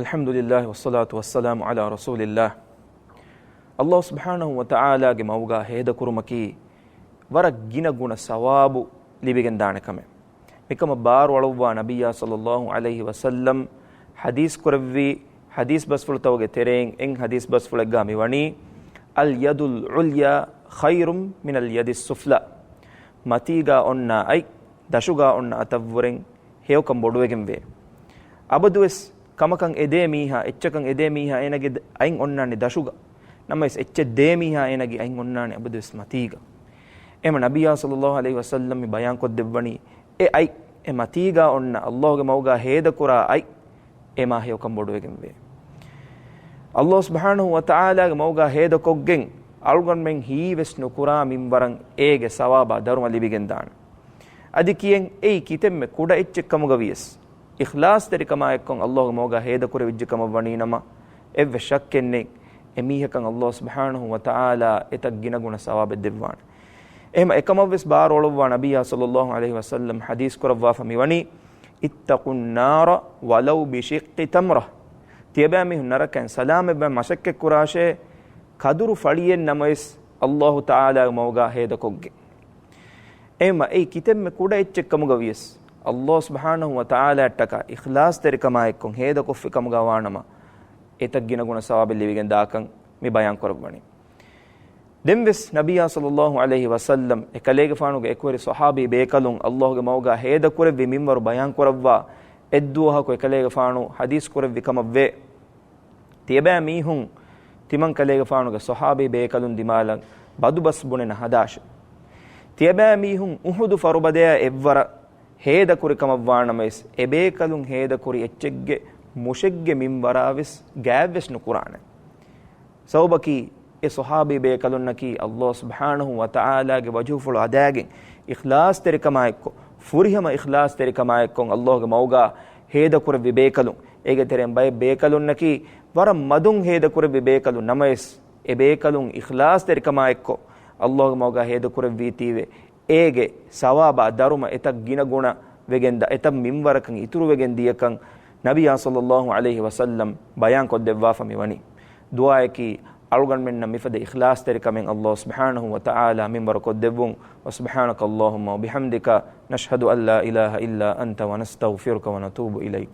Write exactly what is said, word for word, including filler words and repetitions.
الحمد لله والصلاة والسلام على رسول الله. ﷲ ސުބްޙާނަހޫ ވަތަޢާލާގެ މަގުގާ ހޭދަކުރުމަކީ ވަރަށް ގިނަ ގުނަ ސަވާބު ލިބިގެންދާނެ ކަމެއް. މިކަމަށް ބާރުއަޅުއްވާ ނަބިއްޔާ ޞައްލައްލާހު ޢަލައިހި ވަސައްލަމް ޙަދީޘް ކުރެއްވި ޙަދީޘް ބަސްފުޅުތަކުގެ ތެރެއިން އެއް ޙަދީޘް ބަސްފުޅެއްގާ މިވަނީ، اليد العليا خير من اليد السفلى. މަތީގާ އޮންނާ އަތް ދަށުގާ އޮންނަ އަތަށްވުރެން ހެޔޮކަން ބޮޑުވެގެންވޭ. އަބަދުވެސް ކަމަކަށް އެދޭ މީހާ، އެއްޗަކަށް އެދޭ މީހާ އޭނަގެ ދ-، އަތް އޮންނާނެ ދަށުގަ. ނަމަވެސް އެއްޗެއް ދޭ މީހާ އޭނަގެ އަތް އޮންނާނެ އަބަދުވެސް މަތީގަ. އެހެން ނަބިއްޔާ ޞައްލައްލާހު ޢަލައިހި ވަސައްލަމް މި ބަޔާންކޮށްދެއްވަނީ، އެ އަތް، އެ މަތީގާ އޮންނަ ﷲގެ މަގުގާ ހޭދަކުރާ އަތް، އެމާ ހެޔޮކަން ބޮޑުވެގެންވޭ. ﷲ ސުބްޙާނަހޫ ވަތަޢާލާގެ މަގުގާ ހޭދަކޮށްގެން އަޅުގަނޑުމެން ހީވެސް ނުކުރާ މިންވަރަށް އޭގެ ސަވާބާ ދަރުމަ ލިބިގެންދާނެ. އަދި ކިޔެން އެއީ ކިތަންމެ ކުޑަ އެއްޗެއް ކަމުގަ ވިޔަސް، އިޚްލާޞްތެރިކަމާއެއްކޮށް ﷲގެ މަގުގާ ހޭދަކުރެވިއްޖެ ކަމަށް ވަނީ ނަމަ، އެއްވެސް ޝައްކެއް ނެތް، އެމީހަކަށް ﷲ ސުބްޙާނަހޫ ވަތަޢާލާ އެތައް ގިނަ ގުނަ ސަވާބެއް ދެއްވާނެ. އެހެމަ އެކަމަށްވެސް ބާރުއަޅުއްވާ ނަބިއްޔާ ޞައްލައްލާހު ޢަލައިހި ވަސައްލަމް ޙަދީޘް ކުރައްވާފަ މިވަނީ، اتقوا النار ولو بشق تمرة. ތިޔަބައިމީހުން ނަރަކައިން ސަލާމަތްވާން މަސައްކަތްކުރާށޭ، ކަދުރު ފަޅިއެއް ނަމަވެސް ﷲ ތަޢާލާގެ މަގުގާ ހޭދަކޮށްގެން. އެހެމަ އެއީ ކިތަންމެ ކުޑަ އެއްޗެއް ކަމުގަ ވިޔަސް، ﷲ ސުބްޙާނަހޫ ވަތަޢާލާއަށްޓަކާ އިޚްލާޞްތެރިކަމާއެއްކޮށް ހޭދަކޮށްފި ކަމުގަ ވާނަމަ، އެތައް ގިނަ ގުނަ ސަވާބެއް ލިބިގެން ދާކަން މި ބަޔާންކުރައްވަނީ. ދެންވެސް ނަބިއްޔާ ޞައްލައްލާހު ޢަލައިހި ވަސައްލަމް އެކަލޭގެފާނުގެ އެކުވެރި ޞަޙާބީ ބޭކަލުން ﷲގެ މަގުގާ ހޭދަކުރެއްވި މިންވަރު ބަޔާންކުރައްވާ، އެއްދުވަހަކު އެކަލޭގެފާނު ޙަދީޘް ކުރެއްވި ކަމަށްވޭ. ތިޔަބައިމީހުން ތިމަން ކަލޭގެފާނުގެ ޞަޙާބީ ބޭކަލުން ދިމާލަށް ބަދުބަސް ބުނެ ނަހަދާށެ. ތިޔަބައިމީހުން އުޙުދު ފަރުބަދަޔާ އެއްވަރަށް ހޭދަކުރި ކަމަށްވާނަމަވެސް، އެބޭކަލުން ހޭދަކުރި އެއްޗެއްގެ މުށެއްގެ މިންވަރާވެސް ގާތްވެސް ނުކުރާނެ. ސަބަބަކީ، އެ ޞަޙާބީ ބޭކަލުންނަކީ ﷲ ސުބްޙާނަހޫ ވަތަޢާލާގެ ވަޖްހުފުޅު އަދާގެން، އިޚްލާޞްތެރިކަމާއެއްކޮށް، ފުރިހަމަ އިޚްލާޞްތެރިކަމާއެއްކޮށް ﷲގެ މަގުގާ ހޭދަކުރެއްވި ބޭކަލުން. އޭގެ ތެރެއިން ބައެއް ބޭކަލުންނަކީ ވަރަށް މަދުން ހޭދަކުރެއްވި ބޭކަލުން ނަމަވެސް، އެ ބޭކަލުން އިޚްލާޞްތެރިކަމާއެއްކޮށް ﷲގެ މަގުގާ ހޭދަކުރެއްވީތީވެ، އޭގެ ސަވާބާ ދަރުމަ އެތައް ގިނަ ގުނަ ވެގެން ދަ-، އެތައް މިންވަރަކަށް އިތުރުވެގެން ދިޔަކަން ނަބިއްޔާ ޞައްލައްލާހު ޢަލައިހި ވަސައްލަމް ބަޔާންކޮށްދެއްވާފަ މިވަނީ. ދުޢާއަކީ، އަޅުގަނޑުމެންނަށް މިފަދަ އިޚްލާޞްތެރިކަމެއް ﷲ ސުބްޙާނަހޫ ވަތަޢާލާ މިންވަރު ކޮށްދެއްވުން. وسبحانك اللهم وبحمدك، نشهد أن لا إله إلا أنت، ونستغفرك ونتوب إليك.